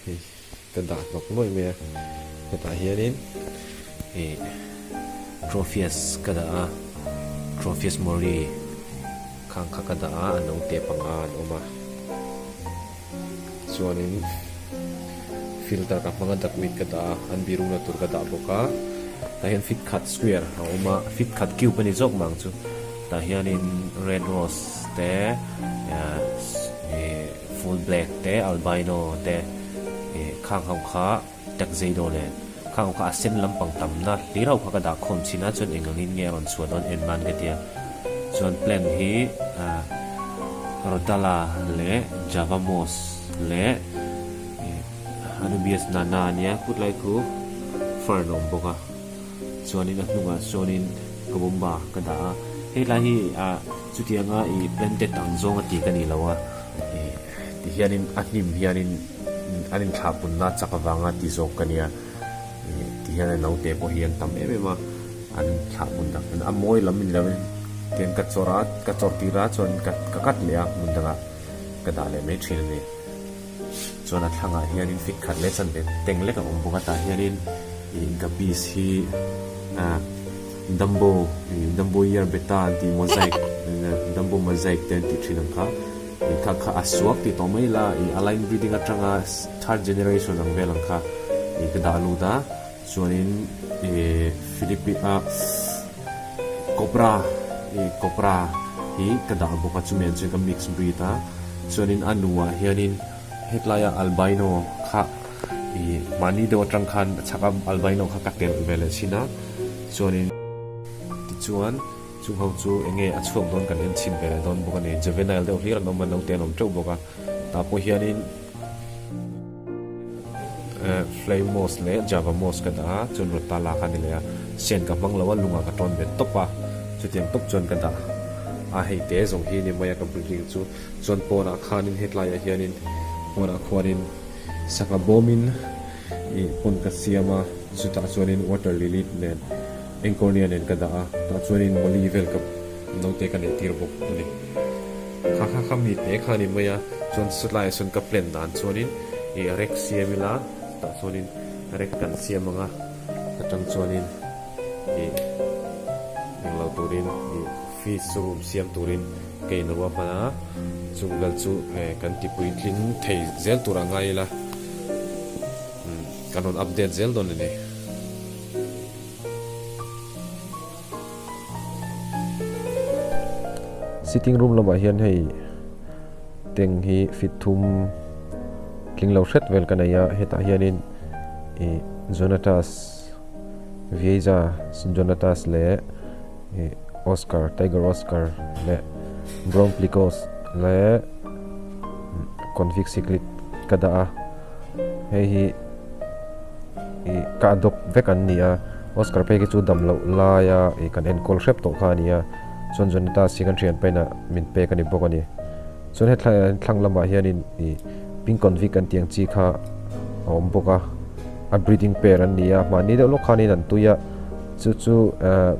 Hei ka dah hnawk nuaih mai a, hetah hianin ih trophies ka dah a, trophies mori khang kha ka dah a, a naute panga an awm a, chuanin filter ka hmang a duckweed ka dah a, an birukna tur ka dah bawk a, tah hian feet khat square a awm a, feet khat cube a ni zawk mah ang chu, tah hianin red rose te ih. Full black te, albino te ih khang ho kha tuxedo nen khang ho kha a sen lampang tamna hlir ho kha ka dah khawm chin a chuan eng angin nge a rawn chhuah dawn en nan ka tia chuan plant hi ah rotala leh java moss leh ih anubias nana ania kut lai khu fern a awm bawk a chuanin a hnungah chuanin kabumba ka dah a hetlai hi ah. Chutianga ih planted ang zawng a ti ka ni lo a, ih ti hianin a hnim hianin an inthlah punna chak avanga ti zawk ka nia, ih ti hian a naute pawh hi an tam em em a, an thlah pun tak a mawi lam ni lo in tiang ka chawrh a ka chawrh tir a chuan ka ka cut leh a hmun dangah ka dah leh mai thin a ni. Chuan a thlangah hianin fit khat leh chanve teng lek a awm bawk a tah hianin ih guppies hi ah. Dumbo, Dumbo ear beta an tih mosaic, Dumbo mosaic te an tih thin ang kha, ih kha kha a suak tih tawh mai la, ih a line breeding atanga third generation ang vel ang kha ih ka dah lut a, chuanin ih Philippi ah cobra ih cobra hi ka dah bawk a chumi ang chuan ka mix breed a, chuanin a nuah hianin hetlai a albino kha ih mahni deuh atang khan chhak a albino kha ka telh ve leh thin a. Chuanin tichuan chung ho chu eng nge a chhuak dawn kan en chhin ve leh dawn bawk a ni. Juvenile deuh hlir an awm a, naute an awm teuh bawk a. Tah pawh hianin Flame Moss leh Java Moss ka dah a, chuan Rotala kha a ni leh a. Sen ka hmang lo a, lungah ka tawn bet tawp a, chutiang tawp chuan ka dah a. Hei te zawng hi ni mai a ka building chu. Chuan pawnah khanin hetlaiah hianin pawnah khuanin sangha bawmin Ih pawn ka siam a, chutah chuanin water lily nen Encornia nen ka dah a, tah chuanin molly vel ka naute ka neih tir bawk a ni. Kha kha kha mi te kha a ni mai a, chuan chulaiah sawn ka plan dan chuanin ih rek siam ila, tah chuanin rek kan siam ang a, atang chuanin ih englo turin ih fish room siam turin ka inruahman a, chung vel chu kan tipuitling thei zel tur a ngai ila. Kan rawn update zel dawn a ni. Sitting room lamah hian hei tank hi fit thum tling lo hret vel ka nei a, hetah hianin ih Jonatas Vieja Jonatas leh ih Oscar Tiger Oscar leh Brown Plicos leh Convict Cichlid ka dah a. Hei hi ih ka adopt vek an ni a, Oscar phei khi chu dam loh laia ih kan enkawl hrep tawh kha a ni a, chuan Jonathan si kan thian paina min pek a ni bawk a ni. Chuan hetlai thlang lamah hianin ih pink convict an tih ang chi kha a awm bawk a, a breeding pair an ni a, mahni deuh lawk khanin an tui a, chu chu eh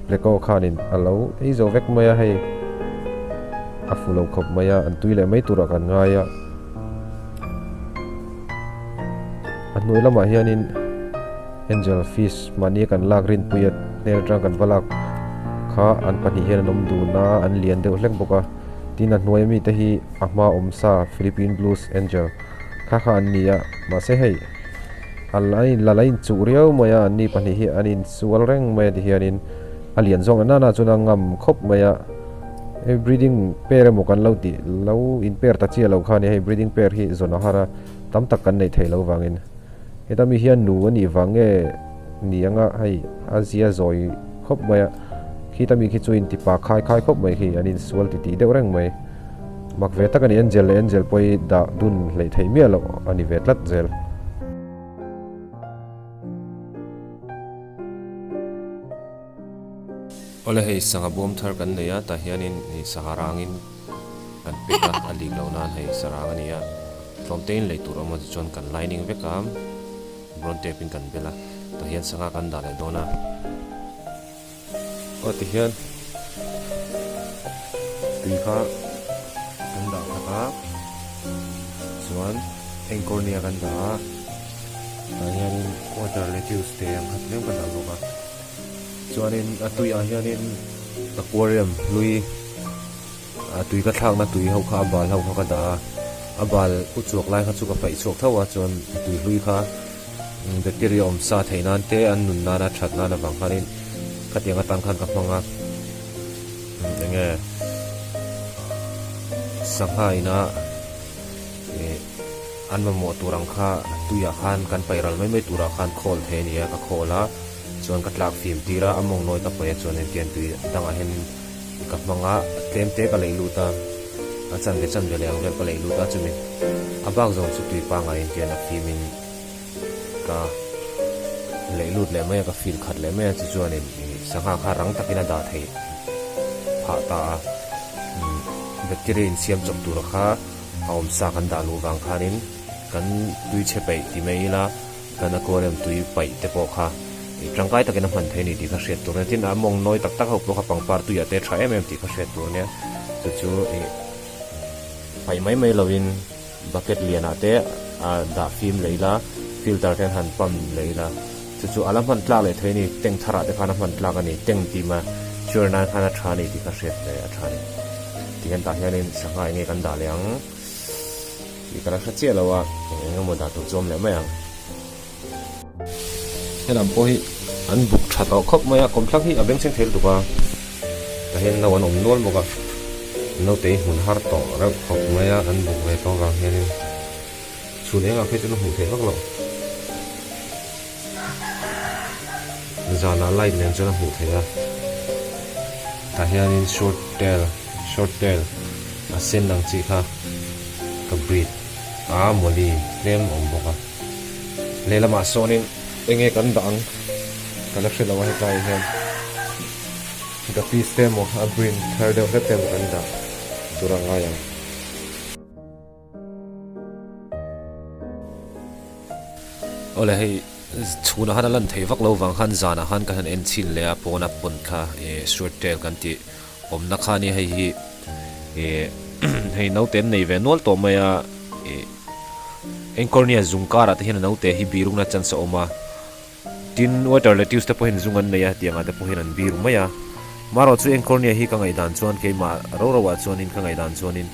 Pleco khanin a lo ei zo vek mai a hei a fu lo khawp mai a, an tui leh mai turah kan ngai a. A hnuai lamah hianin angel fish mahni kan lak rinpuia hmel atang kan va lak kha an pahnih hian an awm dun a an lian deuh hlek bawk a tin a hnuai ami te hi a hma awm sa philippine blues angel kha kha an ni a mahse hei a la la la inchuh riau mai a anni pahnih hi an insual reng mai a ti hianin a lian zawk na nana chuan a ngam khawp mai a. Hei breeding pair emaw kan lo tih lo in pair ta chiah lo kha nia hei breeding pair hi zawn a har a tam tak kan neih theih loh vangin heta mi hian nu a nih vang nge ni anga hei a zia zawi khawp mai a khita mi khi chu in ti pa khai khai khawp mai khi an insual ti tih deuh reng mai mak ve tak a ni angel leh angel pawh hi dah dun hleih theih miah loh a ni ve tlat zel. Awle hei sangha bawm thar kan nei a tah hianin ih sangha rangin kan pek a a lik loh nan hei sarang a ni a tlawm te in lei tur awm a tichuan kan lining vek a brown tape in kan bel a tah hian sangha kan dah leh dawn a aw tihian tui kha kan dah khat a chuan. Engkawrnia kan dah a, tah hianin water lettuce te ang kha tlem ka dah bawk a. Chuanin a tuiah hianin aquarium hlui a tui ka thlakna tui ho kha a bal ho kha ka dah a, a bal u chhuak lai kha chu ka paih chhuak tho a, chuan a tui hlui kha bacteria awm sa theih nan te an nun nana that nan avang khanin khatiang atan khan ka hmang a, eng nge sangha ina ih an mamawh tur ang kha tuiah khan kan paih ral mai mai turah khan khawl thei a ni a, ka khawl a chuan ka tlak fim tir a, a mawng nawi ka paih a chuan engtiang tui dangah hian Ka hmang a, tlem te ka leih lut a, a chanve chanve leh ang vel ka leih lut a, chumi a bak zawng chu tui pangaiin tian a fimin ka leih lut leh mai a, ka feel khat leh mai a, chu chuanin sangha kha rang takin a dah theih phah ta a, bacteria insiam chawp tura kha a awm sa kan dah luh vang khanin kan tui chhe peih ti mai ila. Kan aquarium tui paih te pawh kha ih tangkai takin a hman thei a ni tih kha hriat tur a nia. Tin, a mawng nawi tak tak ho pawh kha pangpar tuiah te tha em em tih kha hriat tur a nia. Chu chu ih paih mai mai lovin bucket lianah te a dah fim leh ila, filter te an han pump leh ila. Chu chu a la hman tlak leh thei a ni. Tank tharah te khan a hman tlak a ni. Tank tih ma cure nan khan a tha a ni tih kha hriat leh a tha a ni. Tihian tah hianin sangha eng nge kan dah leh ang. Tih ka la hre chiah lo a, eng eng emaw dah tur chu awm leh mai ang. Helam pawh hi an buk tha tawh khawp mai a, kawmthlak hi a bengchheng thei lutuk a, tah hian no an awm nual bawk a, naute hi hmun har tawh reuh khawp mai a, an buk ve tawh avang hianin chhun engah phei chuan a hmuh theih vak loh. Zanah light nen chuan a hmuh theih a, tah hianin short tail short tail a sen ang chi kha ka breed a mawli tlem a awm bawk a, lehlamah sawnin enge kan dah ang ka la hre lo a hetlaiah hian guppies te emaw a green thar deuh hlek te emaw kan dah tur a ngai ang. Awle hei chhunah khan a lan thei vak lo vang khan zanah khan ka han en chhin leh a pawna pawn kha ih short tail kan tih awmna kha nia hei hi ih hei naute an nei ve nual tawh mai a ih engkawrnia zung karah te hian a naute hi birukna chance a awm a tin water lettuce te pawhin zung an nei a tiangah te pawhin an biru mai a marawh chu engkawrnia hi ka ngaihdan chuan keimah ro ro ah chuanin ka ngaihdan chuanin.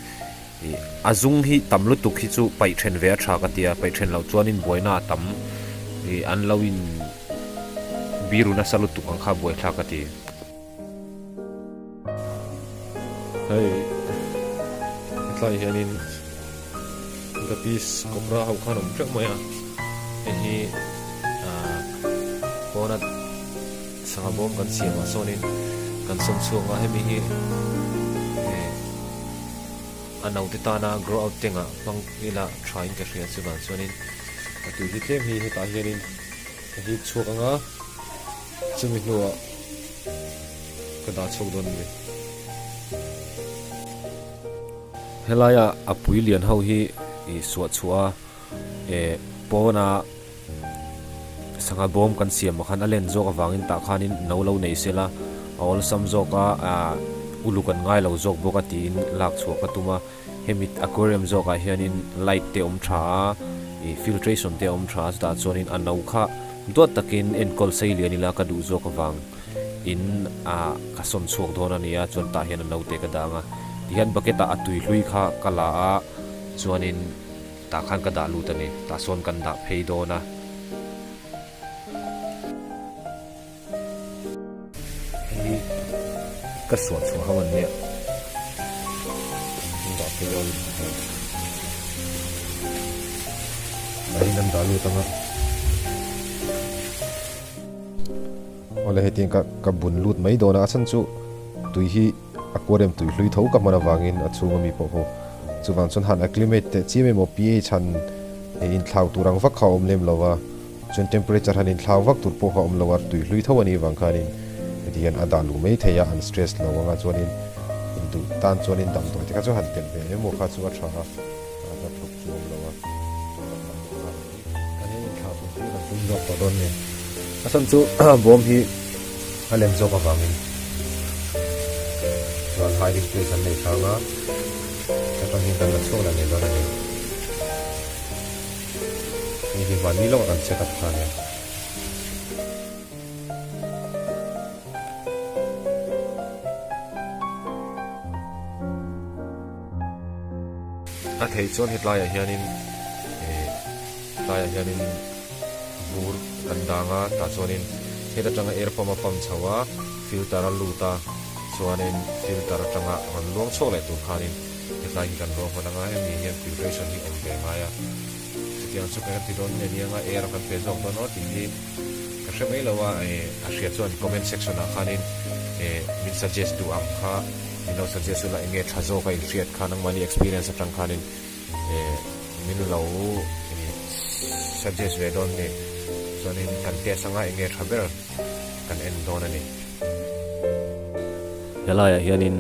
Ih, a zung hi tam lutuk hi chu paih then ve a tha ka ti a, paih then loh chuanin buaina a tam. Ih, an lo in biru nasa lutuk ang kha buaithlak ka ti. Hei, hetlai hianin guppies cobra ho khan awm teuh mai a, hei hi ah pawna sangha bawm kan siamah sawnin kan sawm chhuak a, hemi hi ih. A naute tana grow out tank ah hmang ila tha in ka hria chuvang chuanin a tui hi tlem hi hetah hianin ka hip chhuak ang a, chumi hnuah ka dah chhuak dawn a ni. Helaia a pui lian ho hi ih suah chhuah a eh pawna sangha bawm kan siam ah khan a len zawk avangin tah khanin no lo nei sela a awlsam zawk a ah uluk an ngai lo zawk bawk a tiin lak chhuah ka tum a hemi aquarium zawk ah hianin light te awm tha a ih filtration te a awm tha a chutah chuanin a no kha duat takin enkawl sei lian ila ka duh zawk avang in ah ka sawn chhuak dawn a ni a chuan tah hian a no te ka dang a tihian bucket ah a tui hlui kha ka la a chuanin. Tah khan ka dah lut a ni. Tah sawn kan dah phei dawn a. Hei hi ka suah chhuah ho an nia. Kan dah phei dawn a ni. Tah hian kan dah lut ang a. Awle hetiang ka ka bun lut mai dawn a. A chhan chu tui hi. Aquarium tui hlui tho ka hman avangin a chhunga mi pawh ho chuvang chuan han acclimate teh chiam emaw pH han inthlau tur ang vak kha a awm lem lo va, chuan temperature han inthlau vak tur pawh kha a awm lo a, tui hlui tho a nih vang khanin heti hian a dah luh mai thei a, an stress lo anga chuanin induh tan chuanin damdawi te kha chu han telh ve emaw kha chu a tha a, a hla thawk chu a awm lo a. Kan hian inthlau tur hi kan tum zawk tawh dawn nge? A chhan chu bawm hi a lem zawk avangin chuan hiding place an nei thlang a, atang hian kan la chhuak leh ngei dawn a ni. Hei hi mahni lawkah kan set up kha a nia. A theih chuan hetlaiah hianin eh tlaiah hianin bur kan dang a tah chuanin het atanga air pump a pump chho a filter a lut a chuanin filter atanga rawn luang chhuak leh tur khanin hetlai hi kan ruang hman anga hemi hian filtration hi awm ve ngai a chutiang chu kan ti dawn nge nia air kan pe zawk dawn aw tih hi ka hre mai lo a eh a hria chuan comment section ah khanin eh min suggest duh ang kha min lo suggest ula enge tha zawk a inhriat kha nangmahni experience atang khanin eh min lo suggest ve dawn ni chuanin kan test anga enge tha ber kan en dawn a ni. Helaiah hianin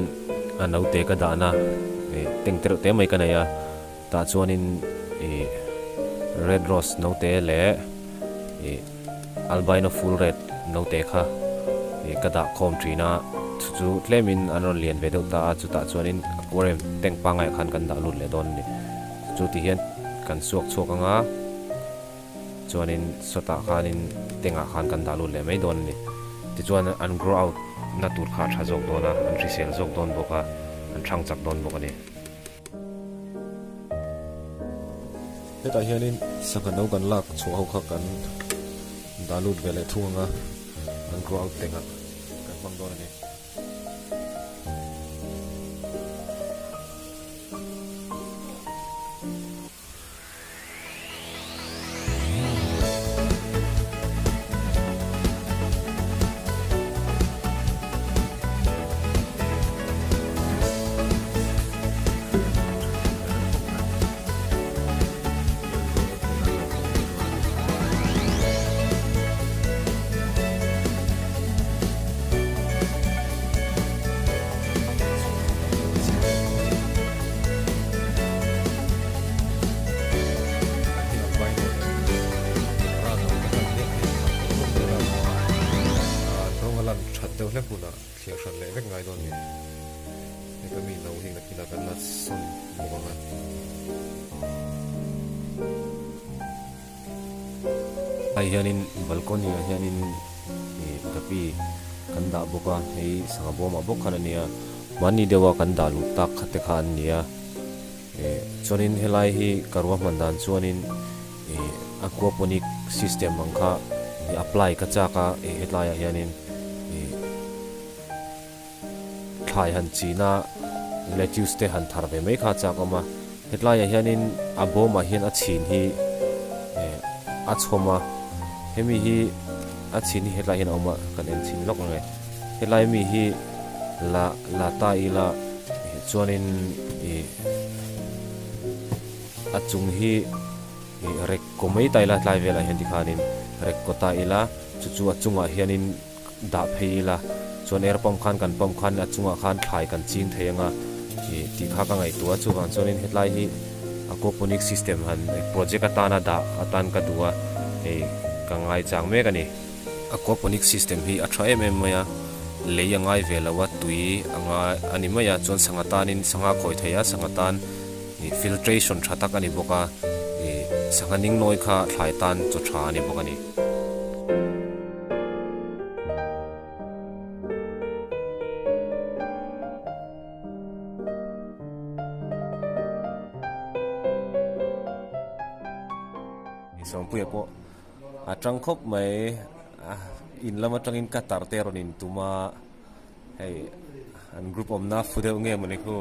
a naute ka dahna eh tank tereuh te mai ka nei a tah chuanin ih red rose naute leh ih albino full red naute kha ih ka dah khawm thin a chu chu tlemin an rawn lian ve deuh ta a chutah chuanin aquarium tank pangngai khan kan dah lut leh dawn a ni chu ti hian kan suak chhuak ang a chuanin sawtah khanin tank ah khan kan dah lut leh mai dawn a ni tichuan an grow out na tur kha a tha zawk dawn a an hrisel zawk dawn bawk a an thang chak dawn bawk a ni. Hetah hianin sangha no kan lak chhuah ho kha kan dah lut ve leh thung ang a, an grow out tengah kan hmang dawn a ni. That deuh hlek hunah thliar hran leh vek ngai dawn ni. Heta mi no hi nakinah kan la sawn bawk ang a. Hei hianin balcony ah hianin ih kapi kan dah bawk a, hei sangha bawmah bawk khan a nia. Mahni deuha kan dah luh tak kha te kha an nia. Ih chuanin helai hi ka ruahman dan chuanin ih aquaponic system ang kha ih apply ka chak a ih hetlaiah hianin ih thlai han china lettuce te han thar ve mai kha a chak awm a hetlaiah hianin a bawmah hian a chhin hi ih a chhawm a hemi hi a chhin hi hetlaiah hian a awm a kan en chhin lawk ang e helai mi hi la la ta ila ih chuanin ih a chung hi ih rek kaw mai ta ila tlai velah hian tikhanin rek kaw ta ila chu chu a chungah hianin dah phei ila chuan air pump khan kan pump khan a chungah khan thlai kan ching thei anga ih tih kha ka ngaihtuah a chuvang chuanin hetlai hi aquaponic system han project atana dah atan ka duh a hei ka ngaichang mek a ni. Aquaponic system hi a tha em em mai a, lei a ngai ve lo a, tui a ngai a ni mai a, chuan sangha tanin sangha khawi thei a, sangha tan ih filtration tha tak a ni bawk a, ih sangha ning nawi kha thlai tan chaw tha a ni bawk a ni. Sawmpuia pawh a tang khawp mai a in lam atangin cutter te a rawn in tum a hei an group awmna fu deuh nge mawni khu.